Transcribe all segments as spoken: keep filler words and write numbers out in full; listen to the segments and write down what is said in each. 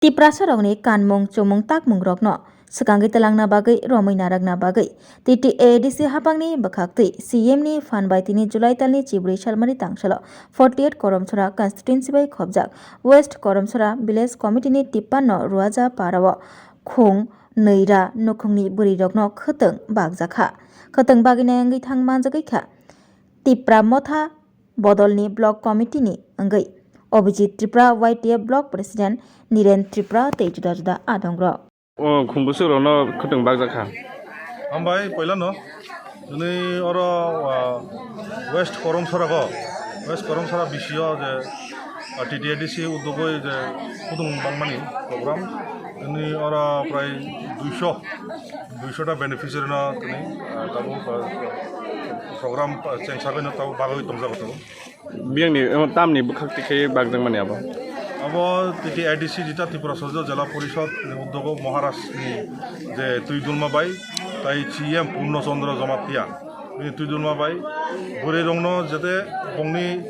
Tiprasarokni kanmung chumung takmungrokno swkangwi twlangna bagwi romwi narwkna bagwi T T A D C haphangni bwkhaktwi C M ni phan bai tini July talni chibrwi salmani tangsalo forty eight Koromsora constituency bai khopjak West Koromsora Village Committee ni tippanno Ruaja parao khung nwi ra nukhungni bwrwirokno khwtwng bakjakha. Khwtwng bagwi nai wngwi thang manjagwi kha Tipra Motha bodolni Block Committee ni wngwi Abhijit Tripura, Y T F Block President Niren Tripura tei juda juda adongrok. O khumbusukrokno khwtwng bakjakha. Hambai poilano, tini oro, ah, West Koromsora go, West Koromsora B C o je, ah, T T A D C udogoi je khwtwng bangmani program, tini oro prai duiso, duiso ta beneficiary no tini, ah, tabuk, ah, program, ah, chengsabaino tabuk bagwi tongjago tabuk. Biyangni, eh, tamni bwkhak tikhe bakjakmani abo? Abo T T A D C jeta Tripura Sojla Jela Porishod ni udyogo Maharaj ni je twi dulma bai tai C M Purno Chandra Jamatia ni twi dulma bai bwrwi rokno jete bongni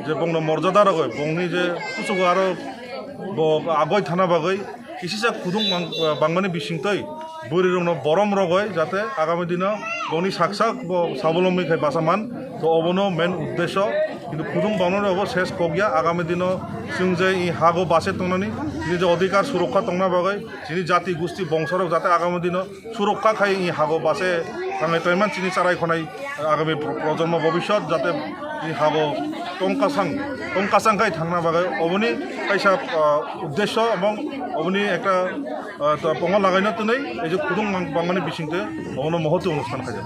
je bongno morjada rogoi bongni je kuchugo aro bo agoi thana bagoi kisisa khudung mang-, bangmani bisingtwi bwrwi rokno borom rogoi jate agami dino bongni saksa bo sabolombi khai bacha man. To obono main uddesho, kintu khudung bangmani obo ses kokya. Agami dino chwng je i hago bache tongnani, chini je odhikar surokha tongna bagoi, chini jati gusti bongsorok jate agami dino surokha khai i hago bache tangai toiman chini charai khonai agami pro-, projonmo bobishyot jate i hago tongkasang, tongkasang khai thangna bagwi oboni kaisa, ah, uddesho ebong oboni ekta, ah, to pongo lagaino twnwi ei je khudung mang-, bangmani bisingtwi obono mohoti onusthan khaijak.